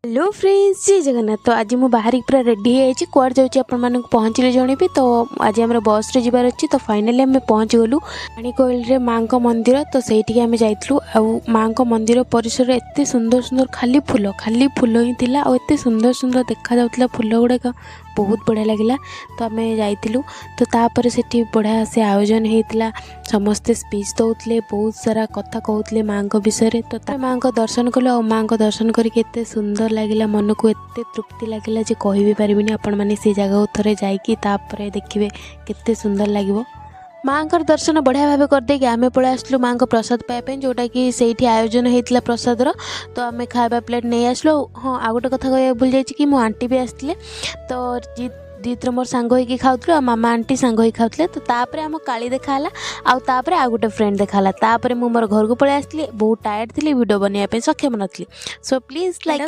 Hello friends, ଜୟ ଜଗନ୍ନାଥ। ତ ଆଜି ମୁଁ ବାହାରିକି ପୁରା ରେଡ଼ି ହେଇଯାଇଛି। କୁଆଡ଼େ ଯାଉଛି, ଆପଣମାନଙ୍କୁ ପହଞ୍ଚିଲେ ଜଣେଇବି। ତ ଆଜି ଆମର ବସ୍ରେ ଯିବାର ଅଛି। ତ ଫାଇନାଲି ଆମେ ପହଞ୍ଚିଗଲୁ ପାଣିକୋଇଲିରେ ମାଆଙ୍କ ମନ୍ଦିର। ତ ସେଇଠିକି ଆମେ ଯାଇଥିଲୁ ଆଉ ମାଆଙ୍କ ମନ୍ଦିର ପରିସରରେ ଏତେ ସୁନ୍ଦର ସୁନ୍ଦର ଖାଲି ଫୁଲ, ଖାଲି ଫୁଲ ହିଁ ଥିଲା ଆଉ ଏତେ ସୁନ୍ଦର ସୁନ୍ଦର ଦେଖାଯାଉଥିଲା ଫୁଲ ଗୁଡ଼ାକ, ବହୁତ ବଢ଼ିଆ ଲାଗିଲା। ତ ଆମେ ଯାଇଥିଲୁ। ତ ତାପରେ ସେଠି ବଢ଼ିଆ ସେ ଆୟୋଜନ ହେଇଥିଲା, ସମସ୍ତେ ସ୍ପିଚ୍ ଦେଉଥିଲେ, ବହୁତ ସାରା କଥା କହୁଥିଲେ ମାଆଙ୍କ ବିଷୟରେ। ତ ତା ମାଆଙ୍କ ଦର୍ଶନ କଲୁ ଆଉ ମାଆଙ୍କ ଦର୍ଶନ କରିକି ଏତେ ସୁନ୍ଦର ଲାଗିଲା, ମନକୁ ଏତେ ତୃପ୍ତି ଲାଗିଲା ଯେ କହିବି ପାରିବିନି। ଆପଣମାନେ ସେ ଜାଗାକୁ ଥରେ ଯାଇକି ତାପରେ ଦେଖିବେ କେତେ ସୁନ୍ଦର ଲାଗିବ। ମାଆଙ୍କର ଦର୍ଶନ ବଢ଼ିଆ ଭାବେ କରିଦେଇକି ଆମେ ପଳେଇ ଆସିଲୁ ମାଆଙ୍କ ପ୍ରସାଦ ପାଇବା ପାଇଁ, ଯେଉଁଟାକି ସେଇଠି ଆୟୋଜନ ହେଇଥିଲା ପ୍ରସାଦର। ତ ଆମେ ଖାଇବା ପ୍ଲେଟ୍ ନେଇ ଆସିଲୁ। ଆଉ ହଁ, ଆଉ ଗୋଟେ କଥା କହିବାକୁ ଭୁଲି ଯାଇଛି କି ମୋ ଆଣ୍ଟି ବି ଆସିଥିଲେ। ତ ଜିତ୍ର ମୋର ସାଙ୍ଗ ହେଇକି ଖାଉଥିଲୁ ଆଉ ମାମା ଆଣ୍ଟି ସାଙ୍ଗ ହେଇକି ଖାଉଥିଲେ। ତ ତାପରେ ଆମ କାଳି ଦେଖା ହେଲା ଆଉ ତାପରେ ଆଉ ଗୋଟେ ଫ୍ରେଣ୍ଡ ଦେଖା ହେଲା। ତାପରେ ମୁଁ ମୋର ଘରକୁ ପଳେଇ ଆସିଥିଲି। ବହୁତ ଟାୟାର୍ଡ଼ ଥିଲି, ଭିଡ଼ିଓ ବନେଇବା ପାଇଁ ସକ୍ଷମ ନଥିଲି। So please like.